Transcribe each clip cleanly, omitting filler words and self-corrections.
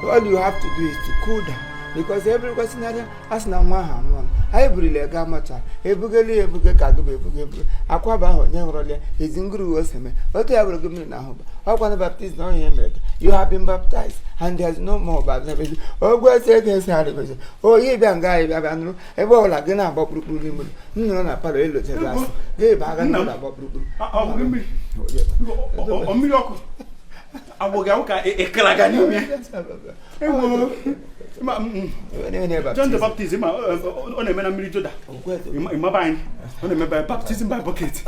All you have to do is to cool down because every question asị na nwa ahụ anwụọla anyị burila ya gaa macha ebugeli ya ebuge ka agụba ebuge ebuge akwaba ahụ onye hụrụla ya ezi nguru ose mee otu ya bụrụ gị mmiri na ahụ ba ọkwana baptizim na onye mere gị you have been baptized and there is no more baptism ogwe ese ego ese arịgozi oyi bịa nga anyị bịa bịa nụrụ ebe ọbụla gị na-agba kpurukpuru n'ime ụlọ m nọrọ na palọ elotere asị gị ba aga n'ụlọ agba kpurukpuru mmiri ọkụ agbụghị awụ ka ịkara n'ime ewo John the Baptist ma ọ na-eme na mmiri Jọda ịmaba anyị ọ na-eme by baptism by bucket.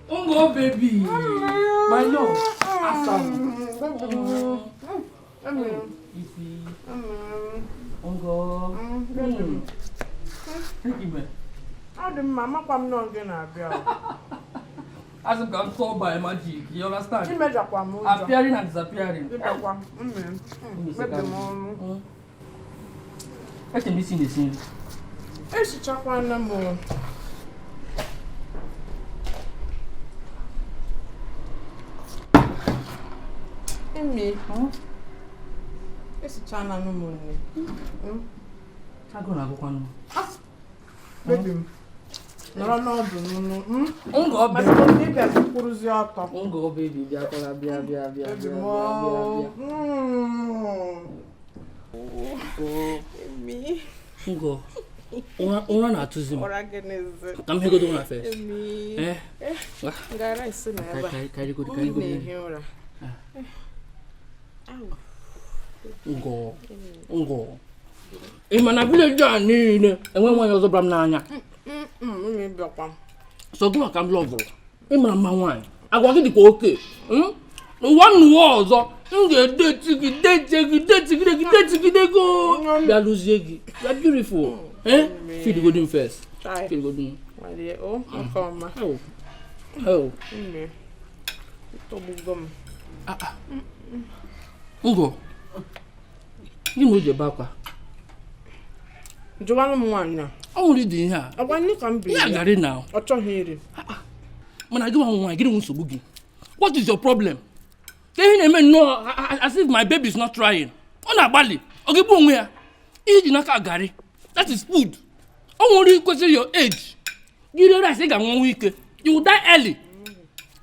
Oh, baby, my love, Asam. Easy. Ungo. Thank you, man. Ọ dị mma, amakwa m nọ gị na-abịa. As if I'm solved by magic, you understand? Imejakwa m ụjọ. Appearing and disappearing. Ịbịakwa, mme. Mebi m ọnụ. Eche m isi na-esi nri. Esichakwana m o. Emi, esichana m nne. Agụụ na-agụkwanụ. Baby m, nọrọ n'ọdụ nụnụ. Ngọ Maka baby. na ịbịa kwụrụzi ọtọ. Ngọ baby bịakwala bịa bịa bịa Baby bịa m, bịa bịa. Emi, Ngọ, ụra na-atụzi m. ụra gịnịzi? Ka m hegodo ụra first. Emi, Eh, gara esi na ebe a. ka rigodo ka M rigodo. na-ehi ụra. Ngọ, ngọ. Ị ma na vileji a niile enwe nwaanyị ọzọ bara m n'anya. Emi bịakwa. Sọ gị maka m lọvụrụ. Ị mara mma nwaanyị. Agwa gị dịkwa oke. N'ụwa n'ụwa ọzọ, m ga-edeti gị detie gị detigide gị detigide gị. Bịa lụzie gị. You are beautiful. Eh? Feed golden first. Chai. Feed golden. Nwalie, o, nke ọma. Oh. Oh. Emi, tọgbugo m. Ngọ. Gị ma o ji ebe akwa. Jụwanụ m nwaanyị a. Ọ nwere ịdị ihe a. Ọgwa nne ka m biri Ihe a ya. garị na. Ọ chọghị iri. Mana gị nwa nwaanyị, gịnị nwe nsogbu gị? What is your problem? Ka ihe na-eme nnọọ as if my baby is not trying. Ọ na-agbalị, ọ ga-egbu onwe ya. Ihe ji n'aka garị, that is food. Ọ nwere kwesịrị your age. Gị rie rice, ị ga-anwụnwu ike. You will die early.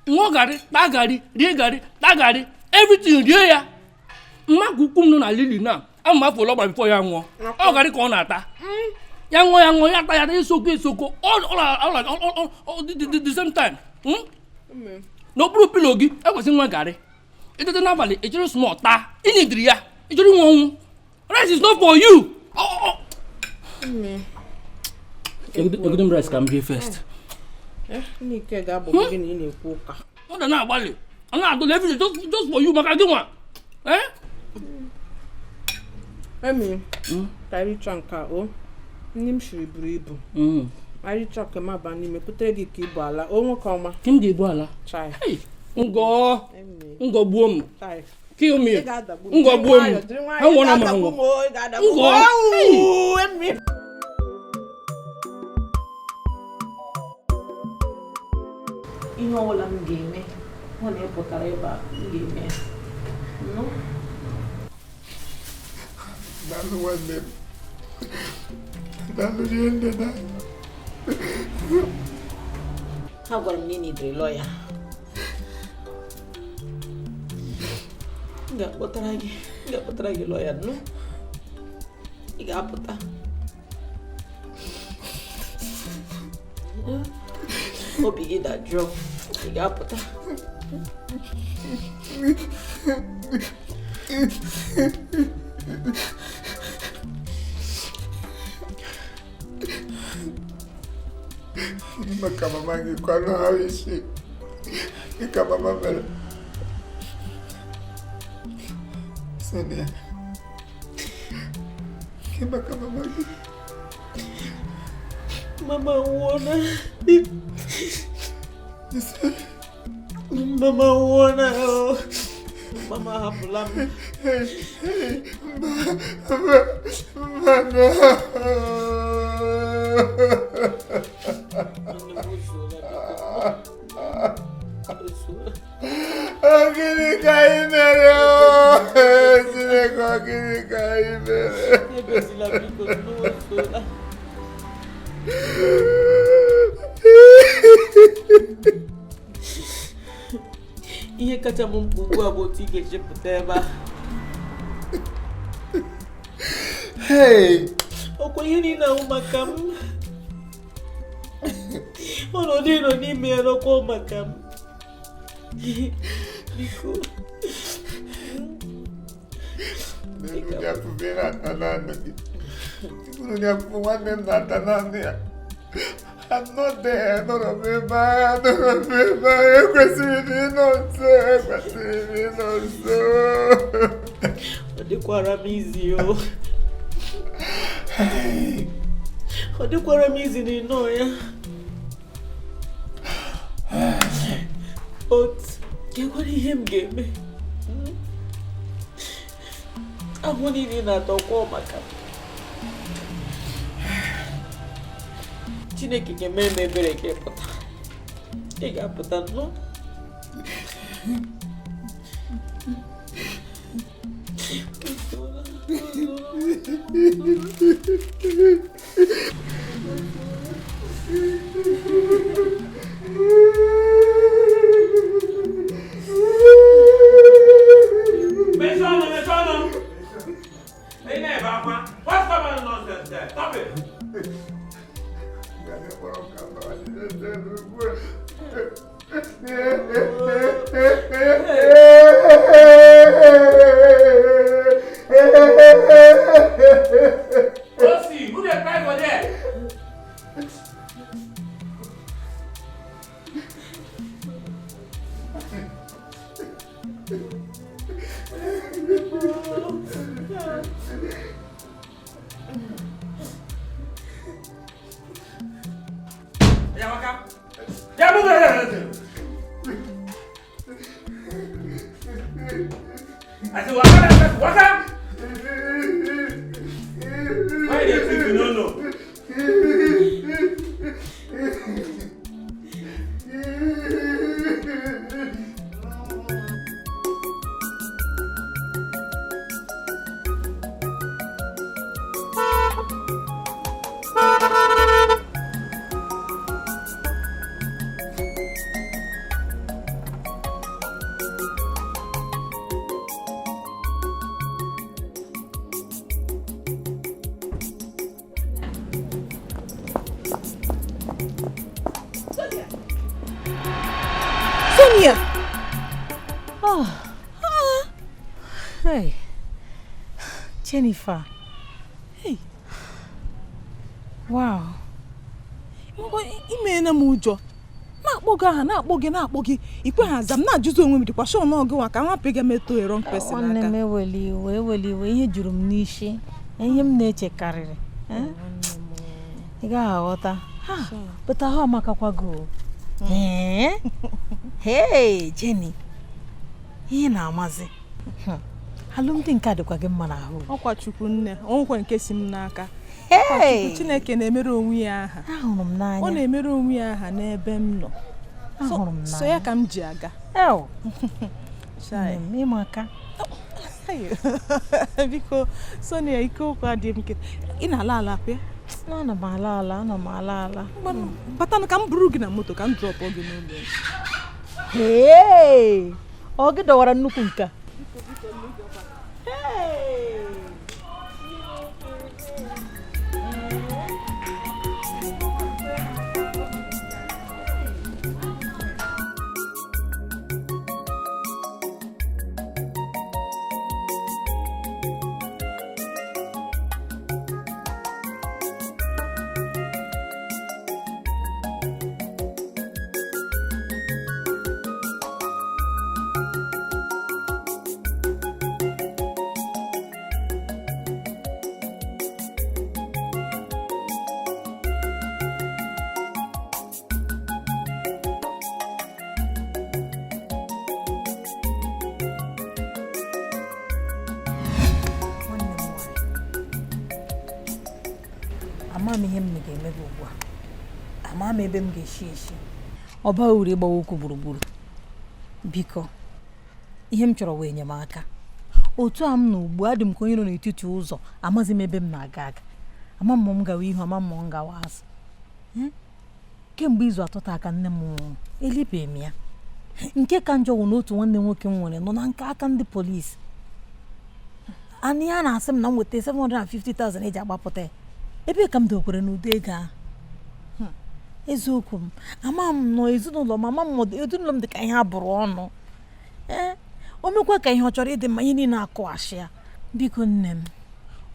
Ṅụọ garị, taa garị, rie garị, taa garị, everything rie ya. Mma ka ukwu m nọ na lili na ama afọ ole ọ gbara before ya nwụọ. Ọ garị ka ọ na-ata. Ya ṅụọ ya ṅụọ ya taa ya taa esoko esoko all the same time. Emi, N'okpuru pilo gị ekwesịrị nwa garị etete n'abalị echere small taa ịnyidiri ya echere inwe ọnwụ. Rice is not for you. Emi. Egodo m rice ka m rie first. Nnike ga-agbagbu gị na ị na-ekwu ụka. Ọ da na-agbalị ọ na-adụla everyday just for you maka gị nwa. Eh? Emi, ka anyị nke a o. Nne m shiri buru ibu. Anyị chọọ ka m aba n'ime butere gị ka ibu ala. O nwoke ọma. Ka m ga-ebu ala. Chai. Hey, ngọ Emi, ngọ gbuo m. chai. Kill me. Ị ga-adagbu m. Ngọ gbuo m. Jiri nwayọọ, jiri nwayọọ, Ha nwụọ na ị m ga-adagbu anwụ. m, o, ị ga-adagbu m. Ngọ. Owu, Emi. Ihe Ihe ọbụla m ga-eme hụ na ị pụtara ebe a, m ga-eme ya. Nnụ? Daalụ nwanne m. Daalụ rinne na. Ha gwara m na ị nidere lọya. M ga-akpọtara gị, m ga-akpọtara gị lọya, nụ. Ị ga-apụta. Obi gị dajụọ, ị ga-apụta. Maka mama gị kwanụ ahụ isi dịka mama mere. Sonia, ke maka mama gị? Mama nwụọla. Mama nwụọla. Mama ahapụla m. Mba, mba, no. Nne m ozuola, biko. Ozuola. Ọ gịnị ka anyị mere? Chineke, ọ gịnị ka anyị mere? Ebezila, biko, nne, ozuola. Ihe kacha m mkpa ugbu a bụ otu ị ga-esi pụta ebe a. Hey! Ọkwa ihe niile ahụ maka m. Ọnọdụ ị nọ n'ime ya n'ọkwa maka m. Biko. N'elu dị afụfụ ị na-ata naanị gị. Unu dị afụfụ nwanne m na-ata naanị ya. I'm not there, anọrọ m ebe ahụ, anọrọ m ebe ahụ, ekwesịrị m ịnọ nso, ekwesịrị m ịnọ nso. Ọ dịkwara m izi o. Ọ dịkwara m izi na ịnọ ya. But kekwara ihe m ga-eme. Ahụ niile na-atọkwa maka m. Chineke ga-emere m ebere ka ị pụta. Ị ga-apụta nnọọ. Mechie ọnụ, mechie ọnụ. Ị na-ebe akwa. What's that man nonsense there? Stop it. Osi, who dey cry for there? Yeah, waka. Yeah, move it. I say waka, waka. Why you dey think you no know? Sonia! Oh. Hey. Jennifer. Hey. Wow. Imeela m ụjọ. Na-akpọ gị aha, na-akpọ gị, na-akpọ gị. Ikwe ha aza m, na-ajụzi onwe m, dịkwa sure na ọgụ nwa ka m hapụ ịga metụ a wrong person Nwanne m aka. eweli iwe, eweli iwe, ihe juru m n'isi. Ihe m na-eche karịrị. Ị gaghị aghọta. Ha, but ahụ amakakwa gị o. Ee? Hey, Jenny. Ihe na-amazi. Alụmdi nke a dịkwa gị mma n'ahụ. Ọkwa Chukwu nne, o nwekwa nke si m n'aka. Hey! Chineke na-emere onwe ya aha. Ahụrụ m n'anya. Ọ na-emere onwe ya aha n'ebe m nọ. Ahụrụ m So ya ka m ji aga. Ew. Chai. Nne m, ịmaka. Biko, Sonia, ike okwu adịghị m nkịta. Ị na-ala ala kwa? Ana m ala ala, ana m ala ala. Batanụ ka m buru gị na moto ka m drọpụ gị n'ụlọ. Hey! Ọ gị dọwara nnukwu nka. Nwanne m nwaanyị, ama m ihe m ga-eme gị ugbu a. Ama m ebe m ga-eshi eshi. Ọ baghị uru ịgbawa okwu gburugburu. Biko, ihe m chọrọ wee enyemaka. Otu a m nọ ugbu a, adị m ka onye nọ n'etiti ụzọ, amaghị m ebe m na-aga aga. Ama m ma m gawa ihu, ama m ma m gawa azụ. Kemgbe izu 3 taa ka nne m nwụrụ, elibeghị m ya. Nke ka njọ wụ na otu nwanne nwoke m nwere nọ na nke aka ndị polisi. Anị ya na-asị m na m weta 750,000 eji agbapụta ya. Ebee ka m dokwere n'ụdọ ego ahụ? Eziokwu m, ama m nọ ezinụlọ m, ama m ezinụlọ m dị ka ihe a bụrụ ọnụ. Ee, o mekwa ka ihe ọ chọrọ ịdị mma, ihe niile akụghachi ya. Biko nne m,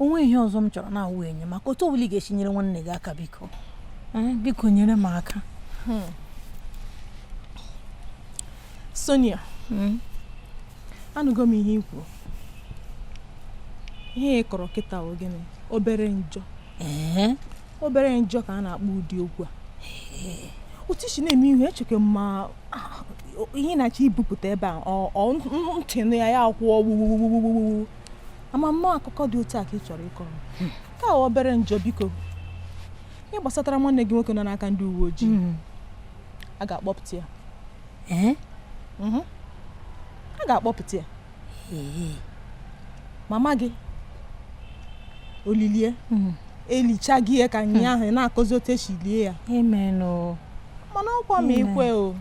o nweghị ihe ọzọ m chọrọ na-awụ enyemaka. Otu ọbụla ị ga-esi nyere nwanne gị aka, biko. Biko nyere m aka. Sonia, anụgo m ihe i kwuru. Ihe ị kọrọ kịta wụ gịnị? Obere njọ. Obere njọ ka a na-akpọ ụdị okwu a. Otu isi na-eme ihu echeke ma ihe na-achọ ibupụta ebe a ọ ntị nụ ya ya akwụọ wuwuwuwuwu. Ama nnọọ akụkọ dị otu a ka ị chọrọ ịkọrọ. Ka ọ obere njọ, biko. Ihe gbasatara nwanne gị nwoke nọ n'aka ndị uwe ojii, a ga-akpọpụta ya. A ga-akpọpụta ya. Mama gị olilie elicha gị ya ka nya ahụ na-akọzi otu esi lie ya. Amen. Mana ọkwa ma ikwe o.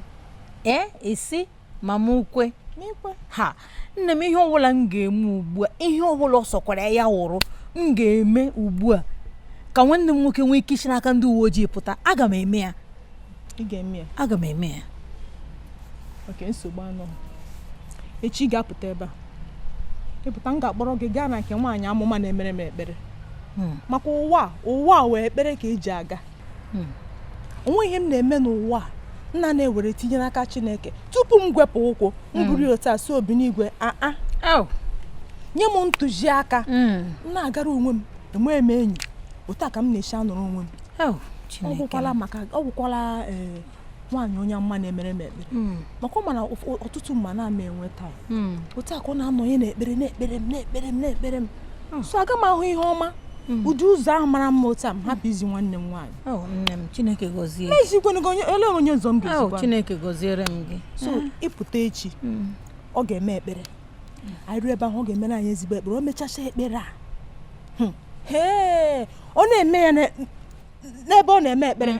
Esi mama ukwe. Ma ikwe. Ha, nne m, ihe ọbụla m ga-eme ugbu a, ihe ọbụla ọ sọkwara ya wụrụ m ga-eme ugbu a ka nwanne m nwoke nwee ike isi n'aka ndị uwe ojii pụta, aga m eme ya. Ị ga-eme ya? Aga m eme ya. Oke nsogbu anọ. Echi ga-apụta ebe a. Ịpụta, m ga-akpọrọ gị gaa na nke nwaanyị amụma na-emere m ekpere. Maka ụwa ụwa wee ekpere ka eji aga. Onwe ihe m na-eme n'ụwa nna na-ewere tinye n'aka Chineke tupu m gwepụ ụkwụ m buru otu a si obi n'igwe aa nye m ntụziaka m na-agara onwe m, enweghị m enyi. Otu a ka m na-esi anọrọ onwe m. Ọ gwụkwala maka ọ gwụkwala nwaanyị onye amụma na-emere m ekpere. Maka ọ mana ọtụtụ mma na-ama enwe taa. Otu a ka ọ na-anọnye n'ekpere na-ekpere m na-ekpere m na-ekpere m. So aga m ahụ ihe ọma. Ụdị ụzọ ahụ mara mma otu a m hapụ izi nwanne m nwaanyị. Nne m, Chineke gọzie. Ezikwenụgo onye ele onye ọzọ m ga-ezikwa. Chineke gọziere m gị. So ịpụta echi, ọ ga-eme ekpere. Anyị ruo ebe ahụ, ọ ga-emere anyị ezigbo ekpere. O mechacha ekpere a. Hee, ọ na-eme ya n'ebe ọ na-eme ekpere.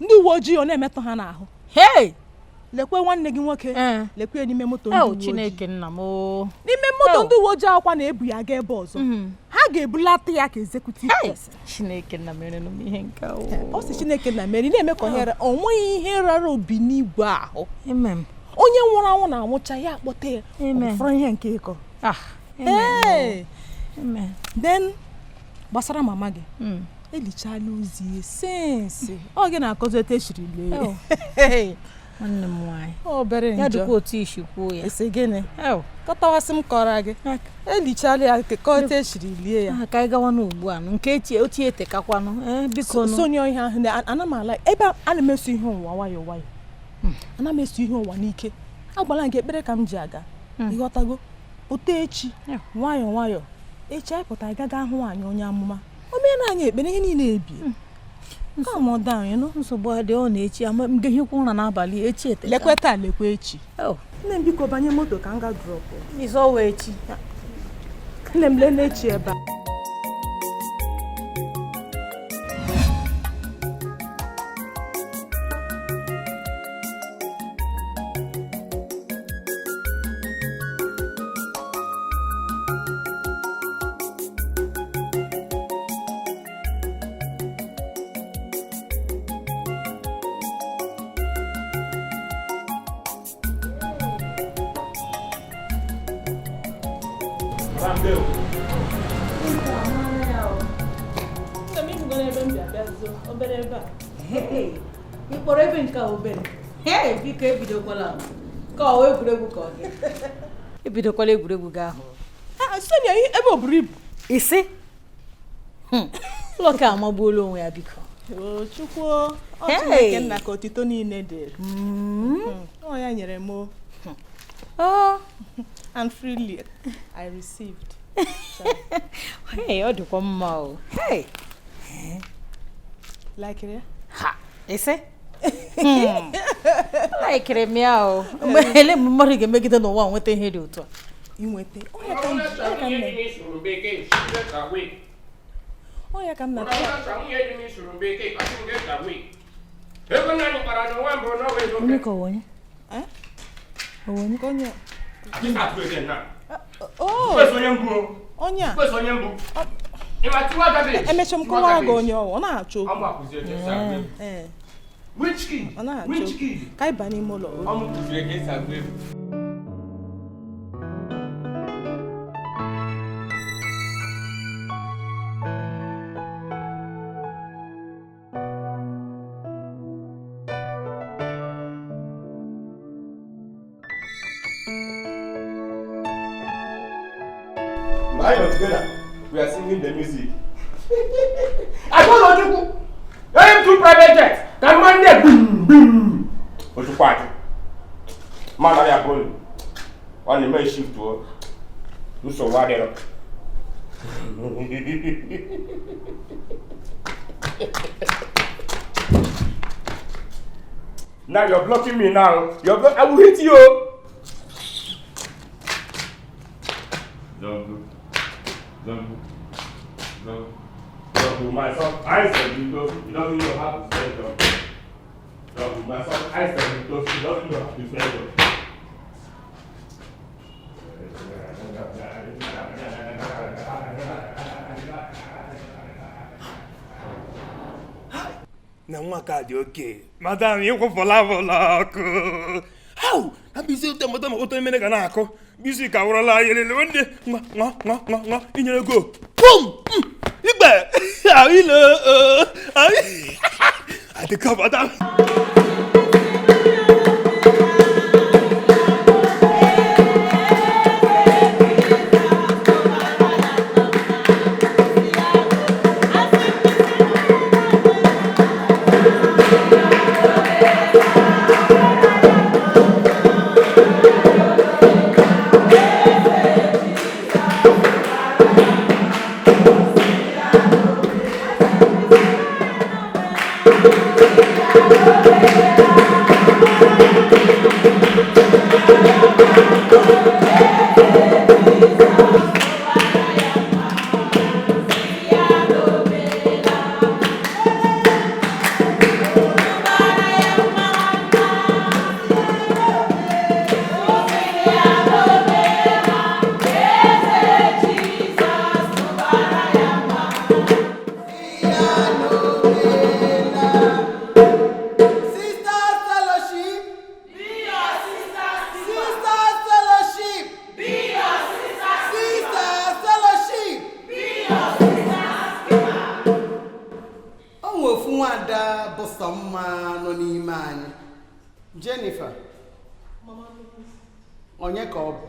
Ndị uwe ojii ọ na-emetụ ha n'ahụ. Hey! Lekwe nwanne gị nwoke, lekwe n'ime moto ndị uwe ojii. Chineke nna m o. N'ime moto ndị uwe ojii akwa na-ebu ya gaa ebe ọzọ. Ha ga-ebulata ya ka executive person. Chineke nna mere m ihe nke a. Ọ sị Chineke nna mere, na-eme ka ohere o nweghị ihe rara obi n'igwe ahụ. Amen. Onye nwụrụ anwụ na-anwụcha ya akpọta ya. Amen. Ọ fọrọ ihe nke ịkọ. Amen. Amen. Then gbasara mama gị. Elichala ozi sensi. Ọ gị na-akọzi etu esiri lee. Nwanne m nwaanyị. Obere njọ. Ya dịkwa otu isi kwuo ya. Esi gịnị? Kọtawasị m kọrọ gị. Elichala ya ka otu esiri lie ya. Ka anyị gawa n'ugbu a nke ochie etekakwanụ. Biko nụ. Sonia ihe ahụ ana m ala ebe ana m eso ihe ụwa nwayọọ nwayọọ. Ana m eso ihe ụwa n'ike. Agwala nke ekpere ka m ji aga. Ịghọtago? Pụta echi nwayọọ nwayọọ. Echi anyị pụta anyị gaga hụ nwaanyị onye amụma. O meela anyị ekpere ihe niile ebie. Calm down, you know. Nsogbu adị, ọ na-echi ama m ga-ehikwa ụra n'abalị echi eteka. Lekwe taa, lekwe echi. Oh. Nne m, biko banye moto ka m ga drop. Ịzọwa echi. Nne m, lee n'echi ebe a. Nne m, ịhụgoro ebe m bịa bịa zoo, obere ebe a. Ị kpọrọ ebe nke a obere? Hey, biko ebidokwala m. Ka ọ egwuregwu ka ọ gị. Ebidokwala egwuregwu gị ahụ. Ah, Sonia, ebe o buru ibu. Isi? Ụlọ ka amagbuola onwe ya, biko. O Chukwu, ọ Hey! Chineke nna ka otito niile dịrị. Ọ ya nyere m o. Oh. And freely I received. Hey, ọ dịkwa mma o. Hey. Like ya? Ha, isi? Laikiri m ya o. Mgbe ele mgbe mmadụ ga-emegide n'ụwa nweta ihe dị otu a. Inweta. Ọ ya ka m ọ ya ka m na ọ ya ka m na Onye ka ọ wụ onye? Eh? Ọ wụ onye? Ka onye. Oh, onye a. Emecha m kọwara gị onye ọ na-achọ okwu. Ee, ọ na-achọ okwu. Ka anyị baa n'ime ụlọ. O. Mgbe anyị nọ together, we are singing the music. I told Ojukwu, onye m two private jet ka mma ndị a gbim gbim. Ojukwu ajụ. Ma anaghị abụ olu. Ọ na-eme shift o. Nsogbu adịrọ. Now you're blocking me now. I will hit you. Zongo. Zongo. Zongo. Zongo, my son, I said you go. He doesn't know how to stand up. Zongo, my son, I said you go. He doesn't know how to stand up. Na nwa ka dị oke madam ịkwụpụla bụla ọkụ hau na bisi ụtọ madam ụtọ emere ga na-akụ bisi ka wụrụla yelele ndị nwa nwa nwa nwa nwa inyere go pum igbe ahụ adịka madam. Sisters Fellowship. Be your sister's Sisters Fellowship. Be your sister's Sisters Fellowship. Be your sister's O nwe ofu nwada bụ sọ mma nọ n'ime anyị, Jennifer. Onye ka ọ bụ?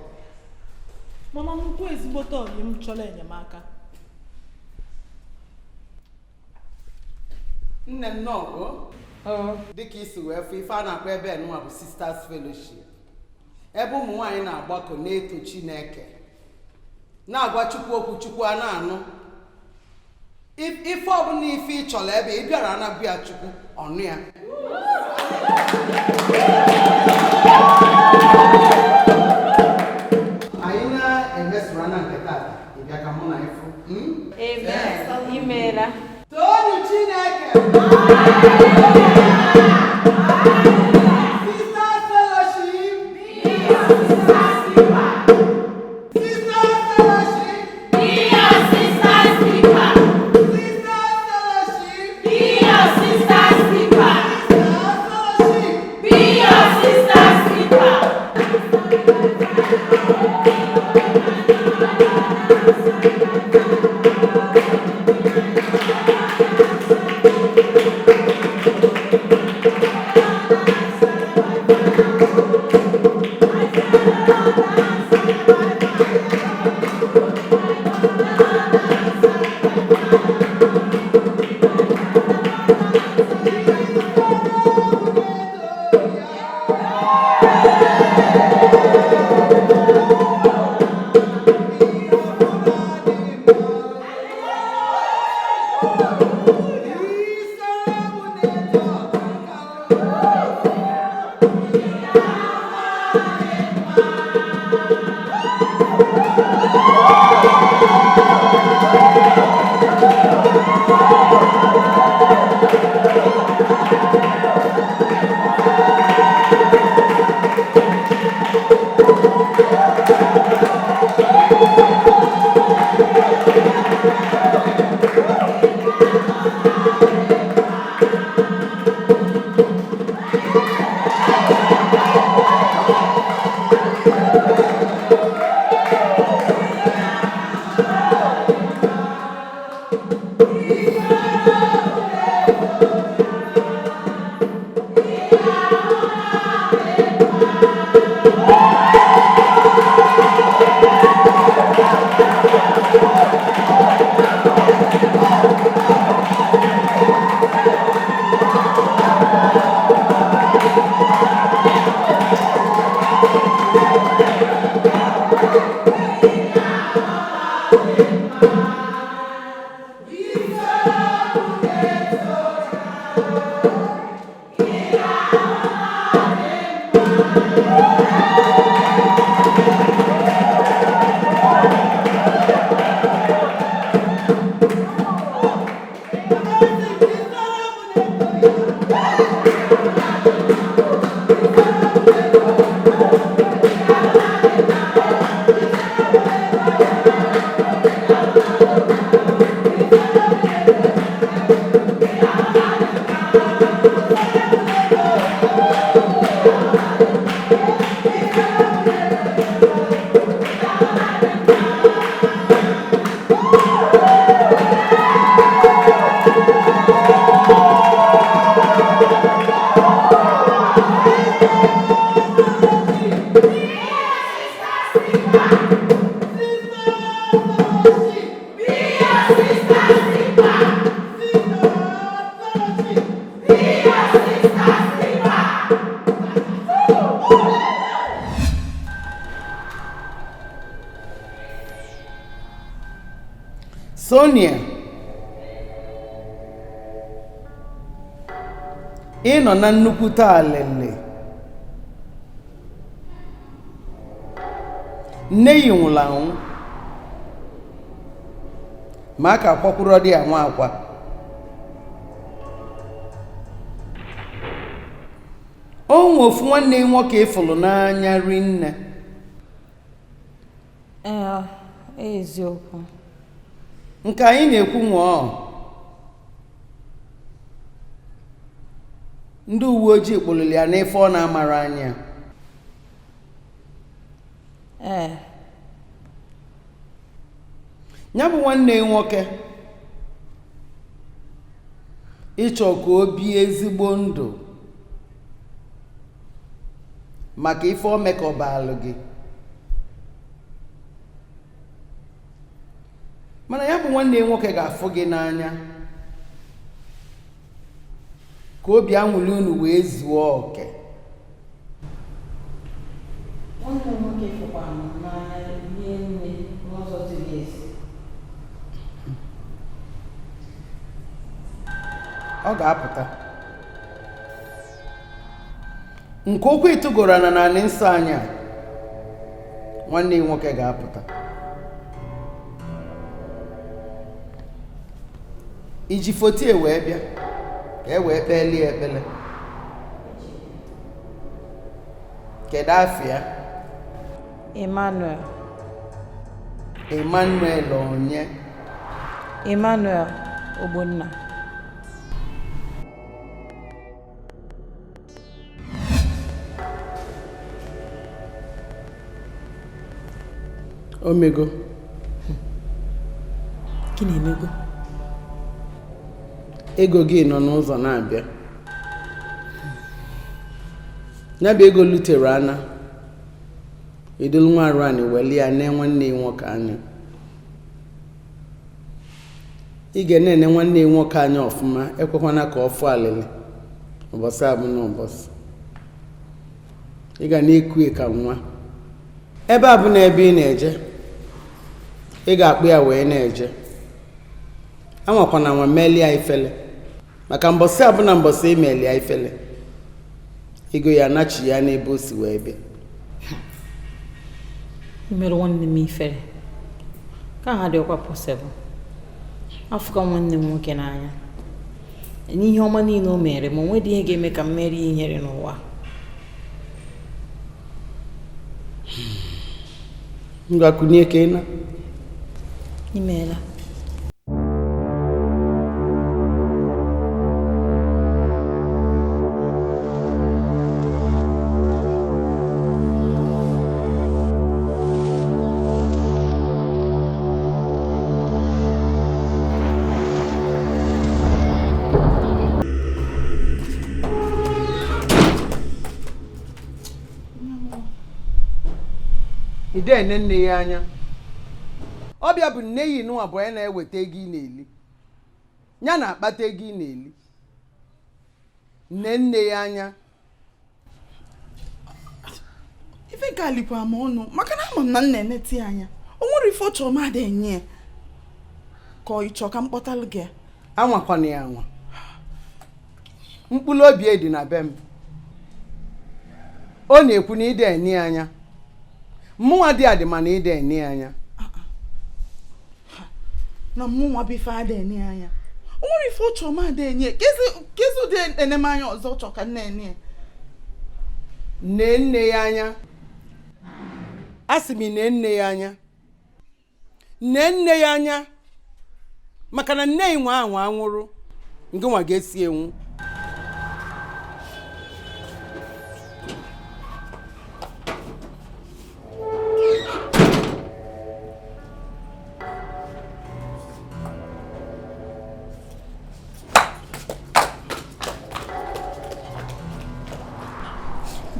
Mama nnukwu, ezigbote ọyị m chọrọ enyemaka. Nne, nnọọ o. Dịka isi wee fụ, ife a na-akpọ ebe nwa bụ Sisters Fellowship, ebe ụmụ nwaanyị na-agbakọ na-eto Chineke, na-agwa Chukwu okwu, Chukwu a na-anụ. Ife ọbụla ife ị chọrọ ebe ị bịara anagbu ya Chukwu ọnụ ya. Anyị na-emesoro na nke tata, ị bịa ka mụ na ịfụ. Amen. Imeela. Toonu Chineke! Sisters Fellowship! Sisters Fellowship! Sisters Fellowship! Sisters Fellowship! Sonia, ị nọ na nnukwute alịlị. Nne yi nwụrụ anwụ ma a ka kwakwuru dị ya nwa akwa. O nwe ofu nwanne ya nwoke ịfụrụ n'anya rinne. Ee, eziokwu. Nke anyị na-ekwu nwụọ, ndị uwe ojii kpụlụrụ ya n'ife ọ na-amara anya. Ee. Ya bụ nwanne ya nwoke ịchọ ka o bie ezigbo ndụ maka ife o mekọbalụ gị, mana ya bụ nwanne ya nwoke ga-afụ gị n'anya ka obi anwụli unu wee zuo oke. Nwanne m nwoke fụkwara m n'anya rie nne n'ụzọ ziri ezi. Ọ ga-apụta. Nke ụkwụ ịtụgoro na naanị nsọ anyị a, nwanne ya nwoke ga-apụta. Iji foto e wee bịa ka e wee kpelie ekpele. Kedu afa ya? Emmanuel. Emmanuel onye? Emmanuel Ogbonna. Omego. Gịnị emego? Ego gị nọ n'ụzọ na-abịa. Ya bụ ego lutere ana edolu nwa arụ anyị weli ya nee nwanne ya nwoke anya. Ị ga na-ene nwanne ya nwoke anya ọfụma, ekwekwana ka ọ fụ alịlị ụbọchị abụ na ụbọchị. Ị ga na-eku ka nwa. Ebe a bụ na ebe ị na-eje, ị ga-akpụ ya wee na-eje. Anwakwana nwa melia ifele, maka mbọsị abụ na mbọsị emelia ifele, ego ya anachi ya n'ebe o si wee bịa. Imerụ nwanne m ifere ka ha dịkwa possible. Afụka nwanne m nwoke n'anya n'ihe ọma niile o mere ma o nwedị ihe ga-eme ka m merie ihere n'ụwa. Ngwa kunie ka ị na. Imeela. Ide ene nne ya anya. Ọbịa bụ nne ya inụ abụọ ya na-eweta ego ị na-eli, ya na-akpata ego ị na-eli. Nne nne ya anya. Ife nke a likwa m ọnụ maka na ama m na m na-eneti ya anya. O nwere ife ọ chọrọ m ada enye ya. Ka ọ ịchọ ka m kpọtalụ gị ya? Anwakwana ya anwa. Mkpụrụ obi dị na be m. Ọ na-ekwu na ide ene ya anya. Mụnwa dị adị mana ide ene ya anya. Na mụnwa bụ ife ada ene ya anya. O nwere ife ọ chọrọ m ada enye ya. Kezi ụdị enemanya ọzọ ọ chọrọ ka m na-ene ya? Nne nne ya anya. A sị m nne nne ya anya. Nne nne ya anya. Maka na nne nwa anwa anwụrụ, nke nwa ga-esi enwu.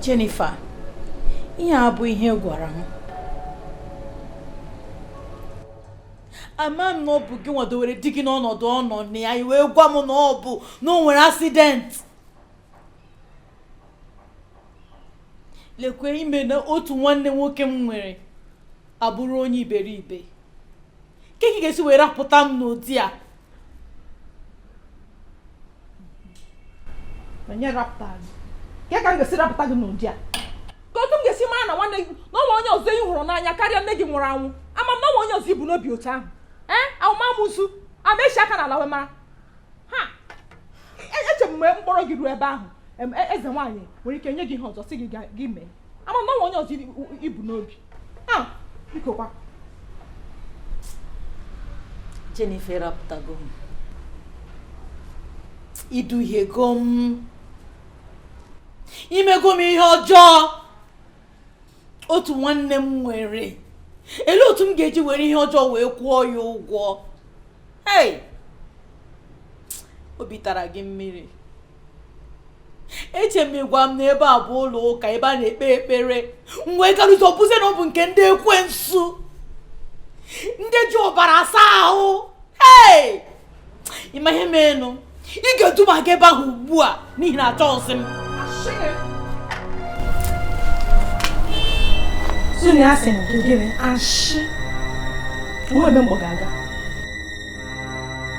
Jennifer, ihe a bụ ihe gwara m. Ama m na ọ bụ gị nwadowere di gị n'ọnọdụ ọ nọ na ya, i wee gwa m na ọ bụ na o nwere accident. Lekwe ime na otu nwanne nwoke m nwere abụrụ onye iberibe. Ke ka ị ga-esi wee rapụta m n'ụdị a? Onye rapụta gị? Ke ka m ga-esi rapụta gị n'ụdị a? Ka otu m ga-esi mara na nwanne gị na ọ nwe onye ọzọ ị hụrụ n'anya karịa nne gị nwụrụ anwụ. Ama m na ọ nwe onye ọzọ ibu n'obi otu ahụ. Ahụmamụsụ ama echi aka n'ala wee mara. Ha! Eche m mgbe mkpọrọ gị ruo ebe ahụ, eze nwaanyị nwere ike nye gị ihe ọzọ sị gị gị mee. Ama m na ọ nwe onye ọzọ ibu n'obi. Ha! Biko kwa. Jennifer rapụtago m. Iduhiego m. Imego m ihe ọjọọ. Otu nwanne m nwere. Elee otu m ga-eji were ihe ọjọọ wee kwụọ ya ụgwọ? Hey! Obi tara gị mmiri. Eche m ịgwa m na ebe a bụ ụlọ ụka ebe a na-ekpe ekpere. M wee karịsịa ọ bụzie na ọ bụ nke ndị ekwensu. Ndị ji ọbara asa ahụ. Hey! Ị ma ihe meenụ? Ị ga-eduba gị ebe ahụ ugbu a n'ihi na achọghịzị m. Suni asị m gị gịnị? Ashị. Onwe ebe mgbọ ga-aga.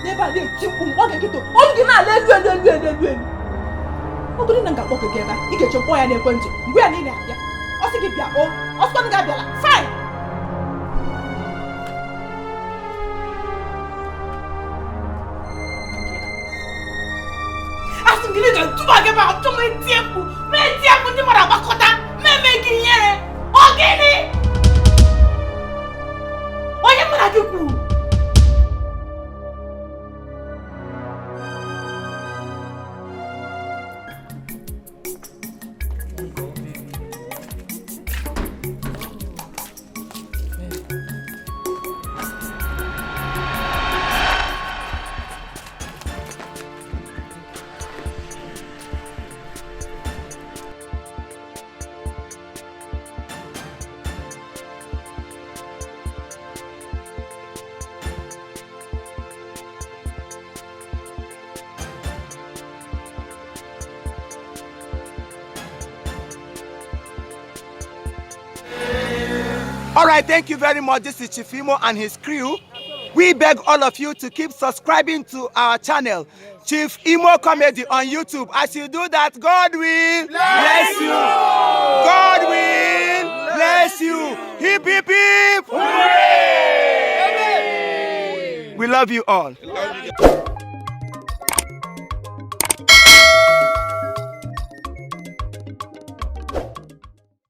N'ebe ebe a na-eti mkpu mgbe ọ ga-ekịta olu gị na-ala elu elu elu elu elu elu. Ọ bụrụ na m ga-akpọ gị ebe a, ị ga-echekwa ya n'ekwentị mgbe ya niile abịa. Ọ sị gị bịa, o ọ sịkwa gị abịala, fine. Asị m gị na ị ga-atụba gị ebe a, chọọ m etie mkpu, ma etie mkpu ndị mmadụ agbakọta, ma eme gị ihere. Ọ gịnị? Onye mụ na gị kwuru? All right, thank you very much. This is Chief Imo and his crew. We beg all of you to keep subscribing to our channel, Chief Imo Comedy on YouTube. As you do that, God will bless you. God will bless you. Hip, hip, hip. Hooray! We love you all. Love you.